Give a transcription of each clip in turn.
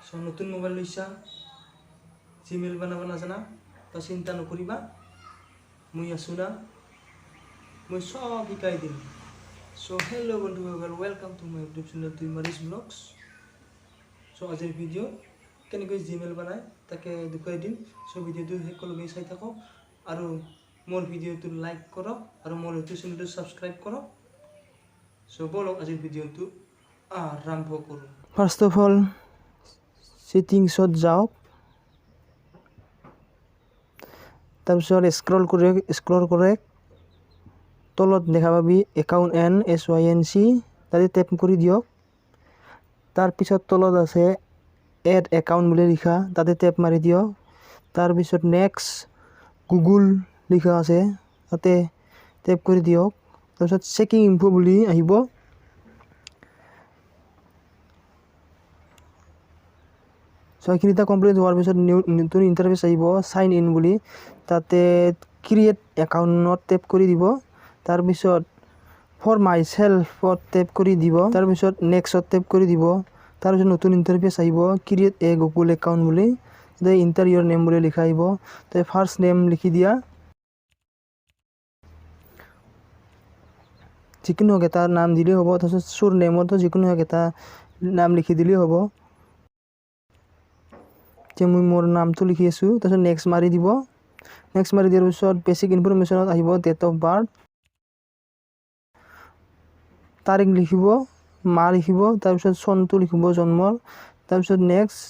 চ' নতুন মোবাইল লৈছা, জিমেইল বনাব নাজানা, তো চিন্তা নকৰিবা, মই আছোঁ না, মই চব শিকাই দিম। চ' হেল্ল' বন্ধুসকল, welcome to my YouTube channel Tuimaris blogs. চ' আজিৰ ভিডিঅ' কেনেকৈ জিমেইল বনায় তাকে দেখুৱাই দিম। চ' ভিডিঅ'টো শেষলৈকে চাই থাকক আৰু মোৰ ভিডিঅ'টো লাইক কৰক আৰু মোৰ ইউটিউব চেনেলটো ছাবস্ক্ৰাইব কৰক। চ' ব'লক, আজিৰ ভিডিঅ'টো আৰম্ভ কৰোঁ। ফাৰ্ষ্ট অফ অল ছেটিংছত যাওক, তাৰপিছত স্ক্ৰল কৰি স্ক্ৰল কৰে তলত দেখা পাবি একাউণ্ট এণ্ড SYNC, তাতে টেপ কৰি দিয়ক। তাৰপিছত তলত আছে এড একাউণ্ট বুলি লিখা, তাতে টেপ মাৰি দিয়ক। তাৰপিছত নেক্সট গুগল লিখা আছে, তাতে টেপ কৰি দিয়ক। তাৰপিছত চেকিং ইনফো বুলি আহিব। চ' এইখিনিতে কমপ্লিট হোৱাৰ পিছত নিউ নতুন ইণ্টাৰফেচ আহিব, চাইন ইন বুলি। তাতে ক্ৰিয়েট একাউণ্টত টেপ কৰি দিব। তাৰপিছত ফৰ my চেল্ফত টেপ কৰি দিব। তাৰপিছত নেক্সটত টেপ কৰি দিব। তাৰপিছত নতুন ইণ্টাৰফেচ আহিব, ক্ৰিয়েট এ গুগল একাউণ্ট বুলি। তাতে এণ্টাৰ ইয়ৰ নেম বুলি লিখা আহিব। তাতে ফাৰ্ষ্ট নেম লিখি দিয়া, যিকোনো হওক এটা নাম দিলেই হ'ব। তাৰপিছত চুৰ নেমতো যিকোনো হওক এটা নাম লিখি দিলেই হ'ব। এতিয়া মই মোৰ নামটো লিখি আছোঁ। তাৰপিছত নেক্সট মাৰি দিব। নেক্সট মাৰি দিয়াৰ পিছত বেচিক ইনফৰমেশ্যনত আহিব ডেট অফ বাৰ্থ, তাৰিখ লিখিব, মাহ লিখিব, তাৰপিছত চনটো লিখিব জন্মৰ। তাৰপিছত নেক্সট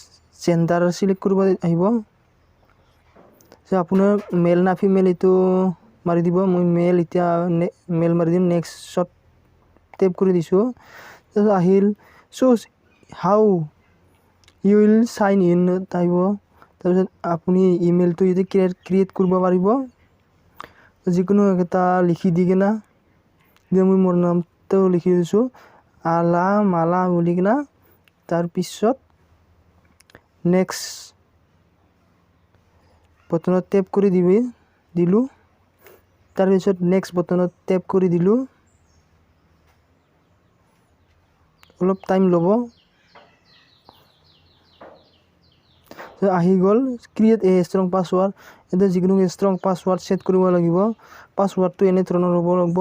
জেণ্ডাৰ চিলেক্ট কৰিব আহিব যে আপোনাৰ মেল না ফিমেল, এইটো মাৰি দিব। মই মেল, এতিয়া মেল মাৰি দিম। নেক্সটত টেপ কৰি দিছোঁ। তাৰপিছত আহিল choose how you will sign in আহিব। তাৰপিছত আপুনি ইমেইলটো ইয়াতে ক্ৰিয়েট কৰিব পাৰিব, যিকোনো এটা লিখি দি কিনা। এতিয়া মই মোৰ নামটো লিখি দিছোঁ, আলা মালা বুলি কিনা। তাৰপিছত নেক্সট বটনত টেপ কৰি দিবি দিলোঁ। তাৰপিছত নেক্সট বটনত টেপ কৰি দিলোঁ। অলপ টাইম ল'ব। আহি গ'ল ক্ৰিয়েট এ ষ্ট্ৰং পাছৱৰ্ড। এতিয়া যিকোনো ষ্ট্ৰং পাছৱৰ্ড ছেট কৰিব লাগিব। পাছৱৰ্ডটো এনেধৰণৰ হ'ব লাগিব,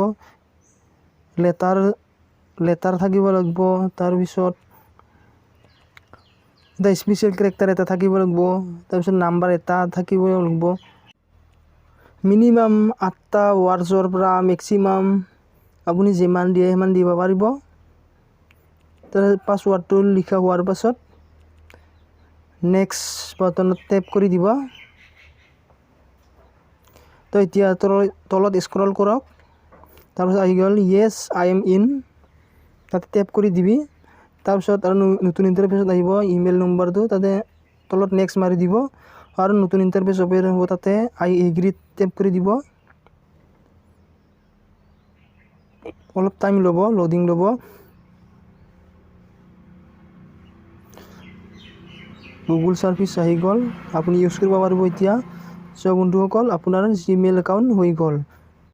লেটাৰ লেটাৰ থাকিব লাগিব, তাৰপিছত এটা স্পেচিয়েল কেৰেক্টাৰ এটা থাকিব লাগিব, তাৰপিছত নাম্বাৰ এটা থাকিব লাগিব। মিনিমাম 8টা ৱাৰ্ডছৰ পৰা মেক্সিমাম আপুনি যিমান দিয়ে সিমান দিব পাৰিব। তাৰ পাছৱৰ্ডটো লিখা হোৱাৰ পাছত নেক্সট বাটনত টেপ কৰি দিব। তো এতিয়া তলত স্ক্ৰল কৰক। তাৰপিছত আহি গ'ল য়েছ I am in, তাতে টেপ কৰি দিবি। তাৰপিছত আৰু নতুন ইণ্টাৰফেচত আহিব ইমেইল নম্বৰটো, তাতে তলত নেক্সট মাৰি দিব আৰু নতুন ইণ্টাৰফেচ অপেন হ'ব, তাতে আই এগ্ৰীত টেপ কৰি দিব। অলপ টাইম ল'ব, লোডিং ল'ব। গুগল ছাৰ্ভিচ আহি গ'ল, আপুনি ইউজ কৰিব পাৰিব এতিয়া। চ' বন্ধুসকল, আপোনাৰ জিমেইল একাউণ্ট হৈ গ'ল।